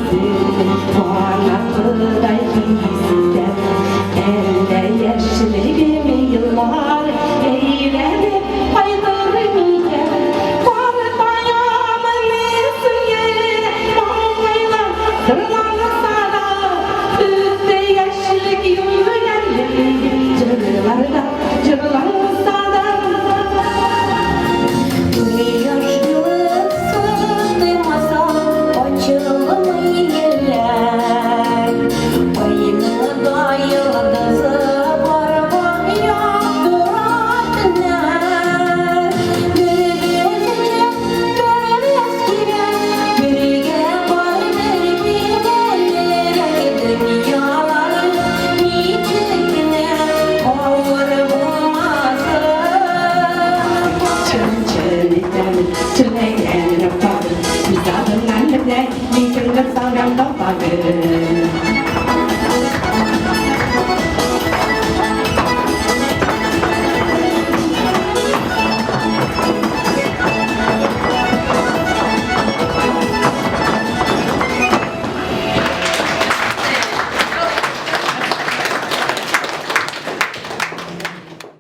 Үземне канатлыдай хис итәм. Әллә яшьлегем еллар әйләнеп кайтыр микән? Картаямын сүнгән маңгайлар сырланса да, Үтте яшьлек юләрлек җырларда җырланса да. Чын-чын итәмен, чын әйтәмен, апагым. Үз адымнан менә мин кемдер салган талпагым.